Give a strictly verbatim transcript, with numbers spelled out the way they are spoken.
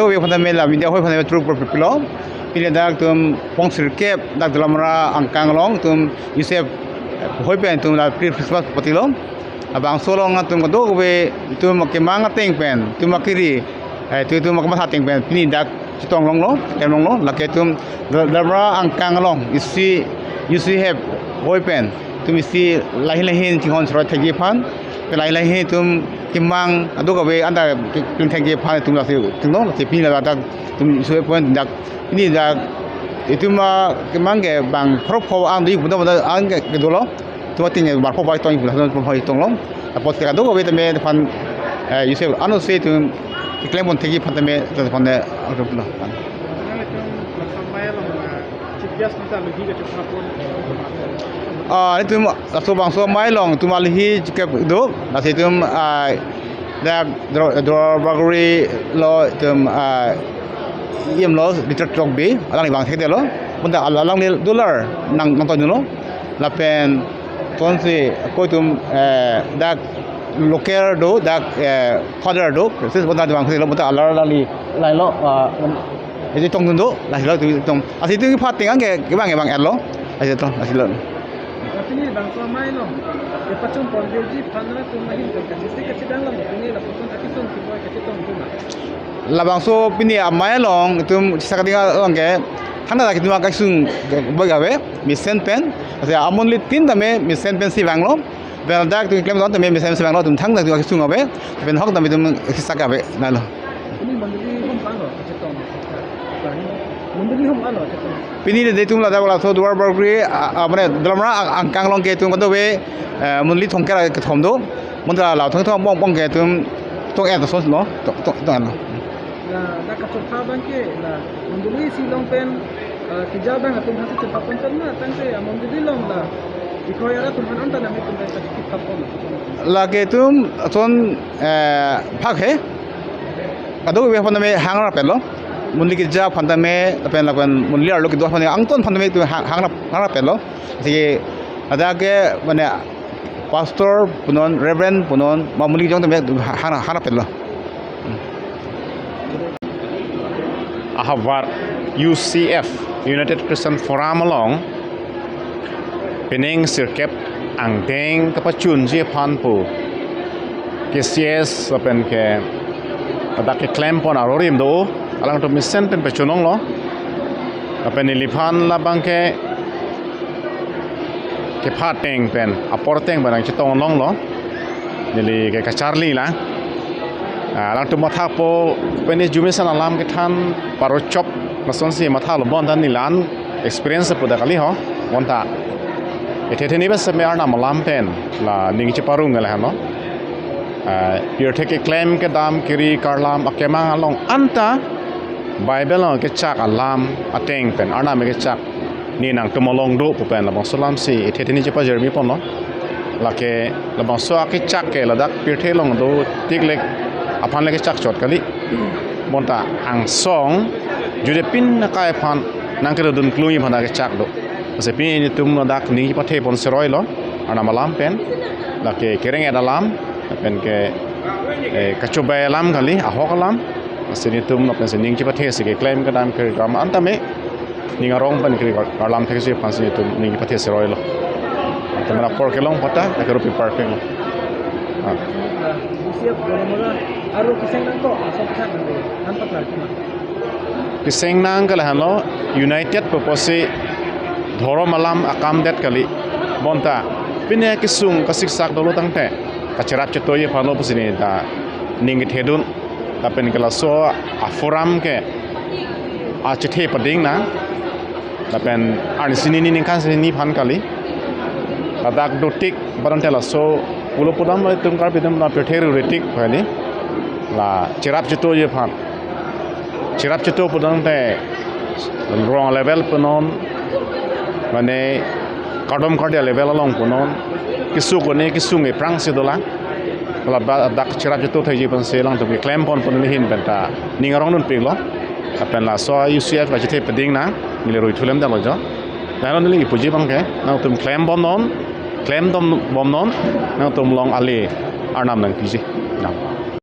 Ove aphan tame la media hoi aphan tame truk por pipilo. Pini dak itum pong sirkep dak Dolamara angkang along itum Yusef hoi pen itum la pre-Christmas party lo. Labangso along itum kadokave itum kemang ateng pen itum akiri, eh, itum, itum kematha ateng pen pini dak chetong longlo, kem longlo, lake itum Dal-, Dolamara angkang along isi Yusef hoi pen itum isi lahin lahin chinghon choroi thekji aphan, pen lahin lahin itum kemang kadokave anta ke-, klemthekji aphan itum lasi tinglo, lasi pini ladak itum Yusef hoi pen dak, pini dak itum, ah, kemang ke bang pharo pho ang di, buda buda ang ke, ke dolo. Itum ating ke bar pho bai tong, buda buda pho tong lo. Apot ke kadokave tame aphan, eh, Yusef anose itum keklem pon thekji aphan tame, aphan tame, ah, itum lo. Chief guest nang ta alohi kachepha pon. Ah, itum laso bangso amei along itum alohi chikep do, lasi itum, ah, dak Dro-, Duarbagori lo itum, ah, E M lo, Richard Tokbi, alangli vang thekdetlo. Bonta al-, alangli dolar nang, nangtonlo. Lapen kosonsi ako itum, eh, dak local do, dak, eh, father do, sis bonta vang thekdetlo, bonta alar alangli, lailo, ah, isi tongdun do, lahelo itum tong. Lasi itum kepha ateng ke kevang, kevang etlo. Lasi to, lasi lo. Pini labangso amei along kepachun pon keji aphan ra itum ahin kachisi kachidang lam, pini lapuson akesung keboi kachetong itum. Labangso pini amei along itum chesakading along ke thangnat dak itum akesung keboi ave, mesen pen. Lasi amonit tin tame mesen pensi vanglo. Pen dak itum klemdun tame mesen pensi vanglo, itum thangnat dak itum akesung ave. Pen ahok tame itum kesak ave, lailo. Pini mondoli hom anlo kachetong? Mondoli hom anlo kachetong? Pini de itum ladak laso Duarbagori, ah, ah, mane Dolamara ang-, angkang along ke itum kadokave, eh, mondoli thomkep ra kethom do. Bonta la thomkep thom pong pong ke itum tong-et ason lo, tong, tong, tong-et lo. La, la kachepha abang ke la mondoli isi along pen, eh, keja abang atum hasi chepha pon kan na, tangte amondoli along la ikhoi ara atum aphan anta nang itum pen kachepha pon. Lake itum ason, eh, phak he. Kadokave aphan tame hang rapetlo. Mondoli keja aphan tame, lapen, lapen mondoli arlo kedo aphan tame, angton aphan tame itum hang, hang rap-, hang rapetlo. Lasi ladak ke mane pastor punon, reverend punon, ma mondoli kejong tame hang, hang rapetlo. Ahavar U C F, United Christian Forum along pining sirkep angdeng kepachunji aphan pu K C S lapen ke ladak keklem pon arorim do, alangtum mesen pen pachun longlo. Lapen neliphan labang ke kepha ateng pen, apor ateng pen nangchetong longlo. Neli ke kacharli lang. Ah, alangtum mathapo, pini arjumeson alam kethan paro chop, lasonsi mathalo, bonta neli la-an experience pu dak kali ho, bonta. Ethe theni bas me Arnam alam pen la ning cheparong lahelo. Ah, pirthe keklem kedam kiri karlam akemang along anta Bible along kechak alam ateng pen, Arnam kechak ni nangtum along do pu pen labangso alamsi ethe theni chepajirmi ponlo. Lake labangso akechak ke ladak pirthe along dotik le aphan le kechak chot kali. Bonta angsong judepin akai aphan nangkedodun klung aphan akechak do. Lasi pini netum ladak ning chepathe pon seroi lo, Arnam alam pen. Lake kereng-et alam, pen ke, eh, kachobei alam kali, ahok alam. Lasi netum lapen si ning chepathe si keklem kedam kiri karlam anta me ning arong pen kiri kar-, karlam theksi aphansi netum ning chepathe seroi lo. Athema apor kelong pata, akerupi parpeng lo. Ah. U C F Dolamara aro keseng nangkok, asok khan nang, nang paklar kima. Keseng nang ke lahenlo, united purpose si dhorom alam akam det kali. Bonta pine kesung kasiksak dolo tangte kacherap chetoji aphan lo pusi neta ning kethedun. Lapen ke laso aforum ke achethe pading nang. Lapen arnisi hini ningkan si hini aphan kali. Ladak dotik baran te laso pulo pudam lo itum Karbi atum la pirthe ru retik kali. La cherap chetoji aphan. Cherap cheto pudam te rong level punon, mane kardom kardia level along punon, kesung kone kesung eprang si dolang. Ladak cherap cheto thekji aphansi alangtum keklem pon pon ahin penta ning arongdunpiklo. Lapen laso U C F kachethe pading nang, neli rui thulem dalo jo. Lahenlo neli puji abang ke, nangtum klem bomnon, klemdun bomnon, nangtum along ale Arnam nangpiji. Nang.